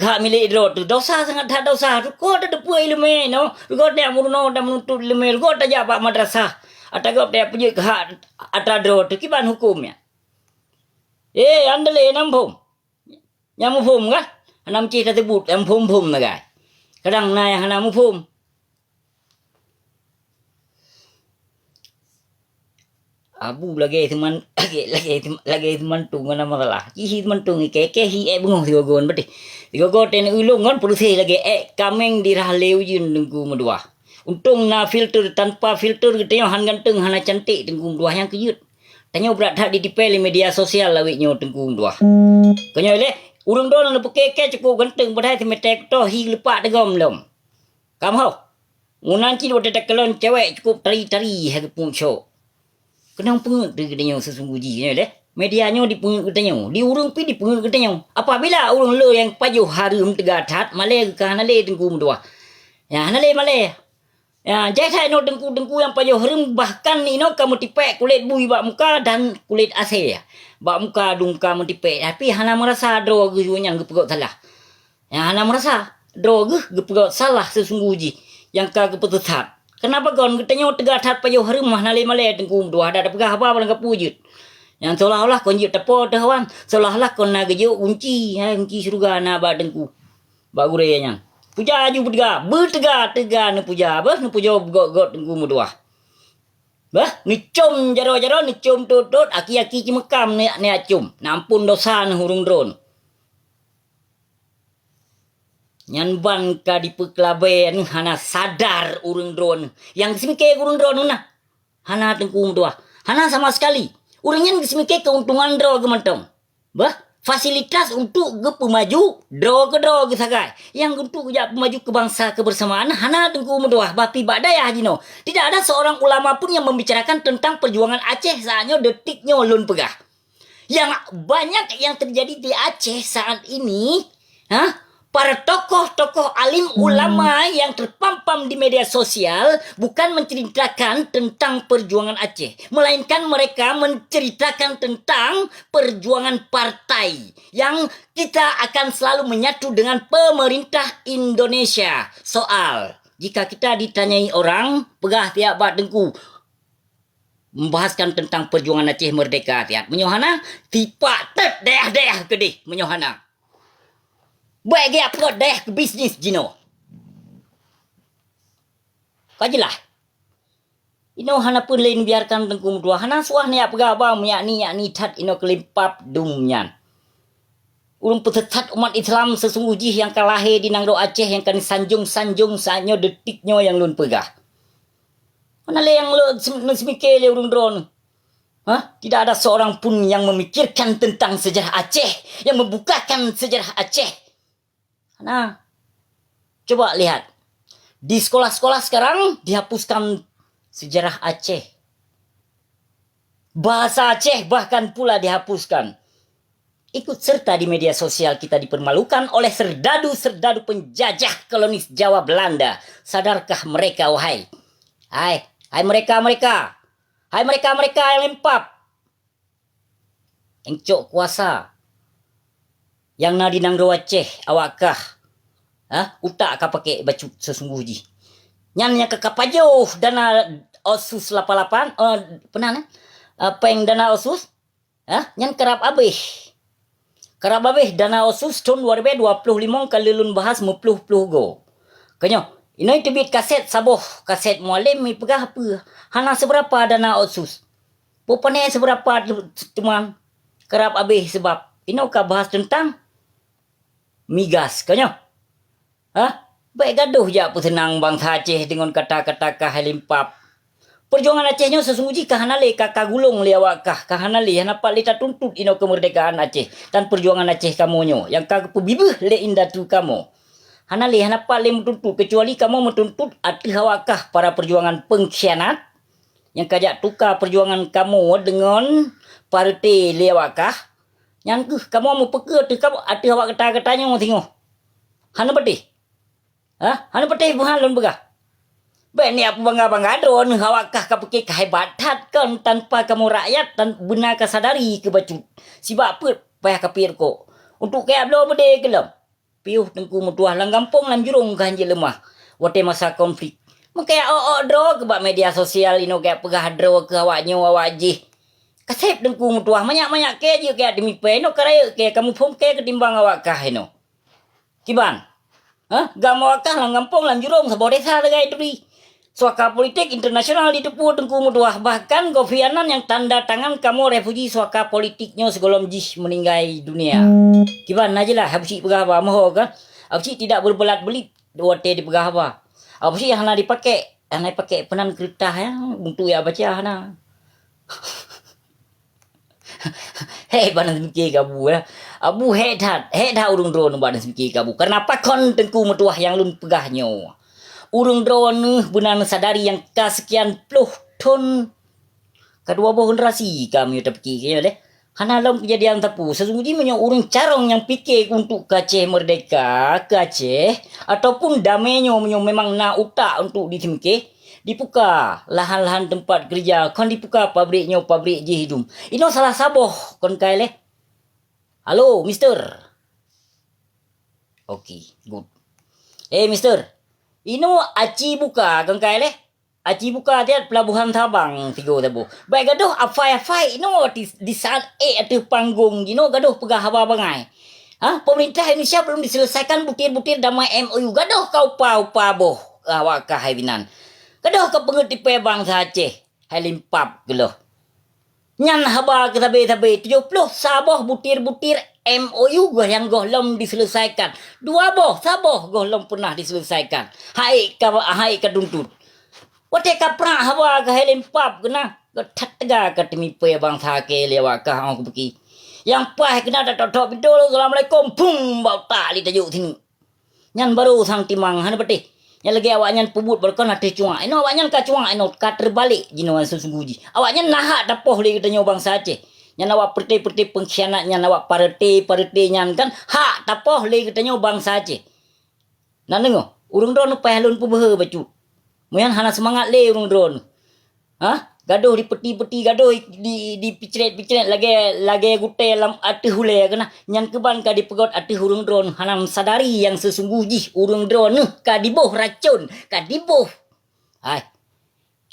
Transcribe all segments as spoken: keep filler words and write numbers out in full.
hak milék droe teuh. Dosa sangat that dosa. Rugoe tateupeue iéleumé nyoe. Rugoe tajak meurunoe dan meununtut iéleumé. Rugoe tajak bak madrasah. Ata gob tajak peujeuet keu hak atra droe teuh. Kiban huköm nyan. Eh, andeueh lé na muphom. Nyang muphom kan? Hana meucih taseubut, nyang muphom-phom sagai. Kadang na nyang hana muphom. Abu lagèe seuman-, lagèe, lagèe seum-, lagèe seumantong hana masalah. Ci hi seumantong ikèe, ikèe hi ék beungoh sigoe-goe nyan patéh. Sigoe-goe teuh neulông ngon peureuseh lagèe ék kaméng dirhah lé ujeuen Teungku meutuah. Untông na filter, tanpa filter geutanyoe han ganteng, hana cantik Teungku meutuah nyang keujeuet. Tanyoe brat that jitipèe lé media sosial awaknyoe Teungku meutuah. Keu nyoe lé, ureueng droeneuh peuké-ké cukup ganteng padahai seumeutée kutoh hi leupak teugom lom. Ka meuho. Meunan cit watée takalon cewek cukup tari-tari hai geupeucok. Keunong peungeuet keu geutanyoe seusunggoh jih nyoe lé. Media nyoe dipeungeuet geutanyoe, di ureueng pih dipeungeuet geutanyoe. Apabila ureueng le nyang pajoh hareuem teuga that, malée geuh ka hana lé Teungku meutuah. Ya, hana lé malée. Ya, jai that inoe teungku-teungku nyang pajoh hareuem, bahkan inoe ka meutipék kulét bui bak muka dan kulét asée. Bak muka dum ka meutipék, tapi hana meurasa droe geuh nyan geupeugét salah. Ya, hana meurasa droe geuh geupeugét salah seusunggoh jih nyang ka geupeusisat. Keunapa kon geutanyoe teuga that pajoh hareuem hana lé malée teungku meutuah, dak tapeugah haba barang kapeue jeuet. Nyang seolah-olah kon jeuet tapo teuh wan, seolah-olah kon na geujok gunci, hai gunci syeuruga na bak teungku. Bak gurée nyan. Puja aju beuteuga, beuteuga-teuga neupuja, beuh neupujoe beugôt-gôt teungku meutuah. Beuh neucom jaroe-jaroe, neucom tot-tot, aki-aki cimeukam neujak-neujak com. Na ampôn dosa neuh ureueng droeneuh. Nyan ban ka dipeukeulabée neuh hana sadar ureueng droeneuh. Nyang geuseumiké ureueng droeneuh na. Hana teungku meutuah. Hana sama sekali. Ureueng nyan geuseumiké keuntungan droe geuh mantong. Bah, fasilitas untuk geupeumaju droe keudroe geuh sagai. Nyang untuk geujak peumaju keu bansa kebersamaan hana teungku meutuah. Bah pih bak dayah jinoe. Tidak ada seorang ulama pun yang membicarakan tentang perjuangan Aceh saat nyoe detik nyoe lôn peugah. Yang banyak yang terjadi di Aceh saat ini, ha? Para tokoh-tokoh alim ulama yang terpampang di media sosial bukan menceritakan tentang perjuangan Aceh, melainkan mereka menceritakan tentang perjuangan partai yang kita akan selalu menyatu dengan pemerintah Indonesia. Soal, jika kita ditanyai orang, peugah siat bak teungku, membahaskan tentang perjuangan Aceh merdeka siat. Meunyoe hana, tipak tet dayah-dayah keudeh meunyoe hana. Bék geujak peugot dayah keu bisnis jinoe. Ka jeulaih. Inoe hana peureulée neubiarkan teungku meutuah, hana suah neujak peugah haba meunyak ni, nyak ni that inoe keulimpab dum nyan. Ureuëng peusesat umat Islam seusunggoh jih nyang ka lahé di nanggroe Aceh nyang ka neusanjong-sanjong saát nyoe detik nyoe nyang lôn peugah. Hana lé nyang lôn sem-, neuseumiké lé ureuëng droeneuh. Hah? Tidak ada seorang pun yang memikirkan tentang sejarah Aceh, yang membukakan sejarah Aceh. Nah, coba lihat. Di sekolah-sekolah sekarang dihapuskan sejarah Aceh. Bahasa Aceh bahkan pula dihapuskan. Ikut serta di media sosial kita dipermalukan oleh serdadu-serdadu penjajah kolonis Jawa Belanda. Sadarkah mereka, wahai? Hai, hai mereka-mereka. Hai mereka-mereka yang lempap. Nyang cok kuasa nyang na di nanggroe Aceh awak kah, ha, utak ka pakék bacut seusunggoh jih. Nyan nyang ka kapajoh dana otsus lapan lapan, eh, peue nan, eh, péng dana otsus, ha, nyan karab abéh. Karab abéh dana otsus thon dua ribèe dua ploh limong ka lheueh lôn bahas meuploh-ploh goe. Keunyoe, inoe teubiet kasét saboh, kasét Mualem ipeugah peue, hana seubeurapa dana otsus. Peue pané seubeurapa teuma karab abéh, sabab inoe ka bahas teuntang migas, ka nyoe? Hah? Bék gadoh jak peuseunang bansa Aceh deungon kata-kata ka hai limpab. Peujuangan Aceh nyoe seusunggoh jih ka hana lé ka, ka gulong lé awak kah, ka hana lé, hana pat lé tatuntut inoe keumeurdekaan Aceh dan peujuangan Aceh kamoe nyoe nyang ka geupeubibeuh lé indatu kamoe. Hana lé, hana pat lé meutuntut, keucuali kamoe meutuntut ateueh awak kah para peujuangan peungkhianat, nyang ka jak tuka peujuangan kamoe deungon pareuté lé awak kah, nyan kheueh kamoe meupeukeue ateueh kamoe, ateueh awak gata-gata nyoe singoh. Hana patéh? Hah? Hana patéh buhan lôn peugah? Bék neujak peubangga-bangga droeneuh awak kah ka peukeue ka hebat that kon tanpa kamoe rakyat dan beuna ka sadari keu bacut. Sibak peuet payah kapiet rukok. Untuk kajak bloe beudé keu lom. Piôh Teungku meutuah lam gampông lam jurông ka hanjeuet leumah watée masa konflik. Meukaya ôk-ôk droe keu bak media sosial inoe gak peugah droe keu awak nyoe awak jih. Kaseb Teungku meutuah manyak-manyak kée jeuet kaya demi pée inoe ka rayeuk kée ka muphom kée keutimbang awak kah inoe. Kiban? Hah? Gam awak kah lam gampông lam jurông saboh desa sagai turi. Suaka politik internasional jiteupeue Teungku meutuah, bahkan Kofi Annan nyang tanda tangan kamoe refuji suaka politik nyoe sigohlom jih meuninggai dunia. Kiban na jeulaih Abusyik peugah haba meuho kan? Abusyik tidak berbelat belit watée dipeugah haba. Abusyik hana dipakai, hana dipakai peunan keureutah nyang untuk ya baca hana. Hei bak na seumike kabu ya. Abu hei that, hei that ureuëng droeneuh bak na seumike kabu. Karena pakon Teungku meutuah nyang lôn peugah nyoe. Ureuëng droeneuh beuna neusadari nyang ka seukian ploh thon ka dua boh generasi ka meunyoe tapike keu nyoe deh. Hana lom keujadian teupeu. Seusunggoh jih meunyoe ureuëng carông nyang pike untuk keu Aceh meurdeka, keu Aceh ataupun damé nyoe meunyoe memang na utak untuk diseumike, dipuka lahan-lahan teumpat keureuja, kon dipuka pabrik nyoe pabrik jih idum. Inoe salah saboh kon kai leh. Halo, Mister. Oke, good. Eh, Mister. Inoe aci buka kon kai leh. Aci buka tiat pelabuhan Sabang tigo saboh. Baik gadoh afai-afai inoe di, di saat ék ateueh panggong jinoe gadoh peugah haba bangai. Ha, pemerintah Indonesia belum diselesaikan butir-butir damai M O U. Gadoh ka upa-upa boh awak kah hai binan. Gadoh ka peungeuet tipée bansa Aceh hai limpab geuloh. Nyan haba keu sabe-sabe tujoh ploh saboh butir-butir M O U goh nyang gohlom diselesaikan. Dua boh saboh gohlom peunah diselesaikan. Hai ka hai ka tuntut. Watée ka prang haba keu hai limpab keuna, geuh that teuga ka teumipée bansa kée lé awak kah ong kubuki. Nyang paih keuna tatok-tok pintô lôn, "Assalamualaikum," pum, bak utak lé tajok sineuk. Nyan barô sang timang hana patéh. Nyang lagée awaknyan peubuet beureukan ateueh cuak. Inoe awaknyan ka cuak inoe ka teubalek jinoe seusunggoh jih. Awaknyan na hak tapoh lé geutanyoe bansa Aceh. Nyan awak peureute-peureute peungkhianat nyan, awak parete-parete nyan kan hak tapoh lé geutanyoe bansa Aceh. Na deungoe, ureuëng droeneuh paih lôn peubeuhe bacut. Meunyan hana seumangat lé ureuëng droeneuh. Hah? Gadoh dipeuti-peuti, gadoh di, dipicret-picret lagée, lagée gutée lam ateueh ulée keuna. Nyan keuban ka dipeugot ateueh ureuëng droeneuh hana sadari nyang seusunggoh jih ureuëng droeneuh ka diboh racon, ka diboh. Hai.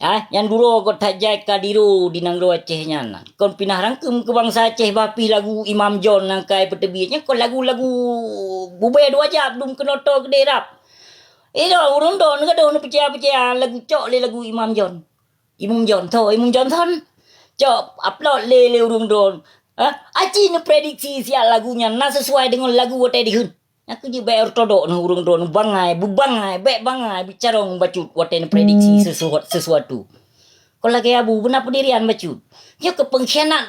Ah, nyang duroe gob that jai ka diroe di nanggroe Aceh nyan. Kon pinah rangkeum keu bansa Aceh bah pih lagu Imam John nyang kai peuteubiet nyan kon lagu-lagu bubé dua jam dum keunoe toe keudeh rab. Inoe ureuëng droeneuh gadoh neupeucaya-peucaya lagu cok lé lagu Imam John. Imum Johnson, Imum Johnson. Cok upload lé lé ureuëng droeneuh. Ha? Aci neuprediksi siat lagu nyan na sesuai deungon lagu watée dikheun. Nyan keuh jeuet bék ortodok neuh ureuëng droeneuh bangai, beubangai, bék bangai, beucarông bacut watée neuprediksi sesuatu. Kon lagée Abu beuna peundirian bacut. Nyoe keu peungkhianat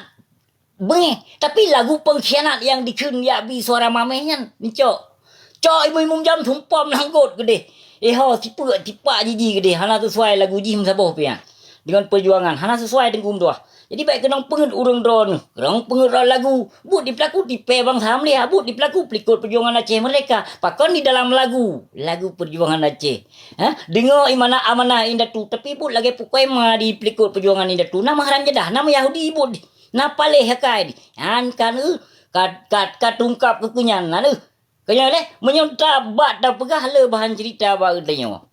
Beungéh, tapi lagu peungkhianat nyang dikheun jak bi suara mameh nyan, neucok. Cok imum-imum jam sumpom nanggot keudeh. Eh ho, sipeuk tipak jiji keudeh, hana sesuai lagu jih meusaboh piah. Deungon peujuangan, hana sesuai Teungku meutuah. Jadi bék keunong peungeuet ureuëng droeneuh, keunong peungeuet lagu. Buet dipeulaku tipée bansa Malaysia, buet dipeulaku peulikot peujuangan Aceh Merdeka. Pakon di dalam lagu, lagu peujuangan Aceh. Ha? Deungoe imanah amanah indatu, tapi buet lagée pukoi ma di peulikot peujuangan indatu. Nama haram jadah, nama Yahudi buet. Na paléh akai di. Nyan kan, eh, ka, ka, ka tungkab keu kunyan nan, eh. Keu nyoe lé, meunyoe tabak tapeugah le bahan cerita bak geutanyoe.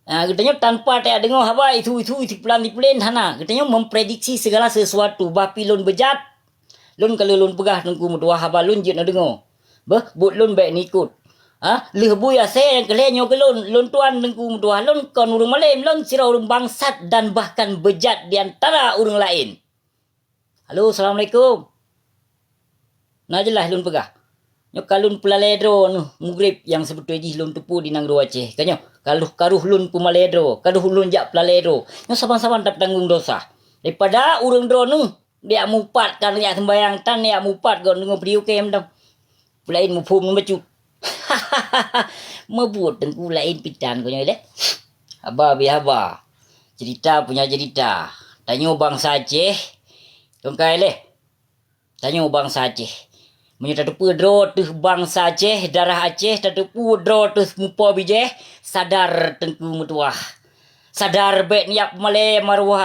Ah, geutanyoe tanpa tadeungoe haba isu-isu, isu pulan-isu pulen hana. Geutanyoe memprediksi segala sesuatu. Bah pi lôn beujat, lôn ka lheueh lôn peugah Teungku meutuah haba lôn jeuet neudeungoe. Beuh, buet lôn bék neuikot. Ah, lheueh bui asée nyang keu lhée nyoe keu lôn, lôn tuan Teungku meutuah, lôn kon ureuëng malém, lôn sidroe ureuëng bangsat dan bahkan beujat di antara ureuëng laén. Halo, assalamualaikum. Na jeulaih lôn peugah. Nyoe ka lôn peulalée droe neuh mugreb nyang seubeutôi jih lôn teupeu di nanggroe Aceh. Ka nyoe, ka lheueh karoh lôn peumalée droe, karoh lôn jak peulalée droe. Nyoe saban-saban tapeutanggong dosa. Daripada ureuëng droe neuh, jak mupat kan jak seumbayang tan jak mupat gok deungoe video kem dong. Peulaén muphom ngon bacut. Meubuet Teungku laén pitan keu nyoe lé. Haba bi haba. Cerita punya cerita. Tanyoe bansa Aceh. Tungkai lé. Tanyoe bansa Aceh. Meunyoe tateupeue droe teuh bansa Aceh, darah Aceh, tateupeue droe teuh mupo bijéh, sadar Teungku meutuah. Sadar bék niyak peumalée maruah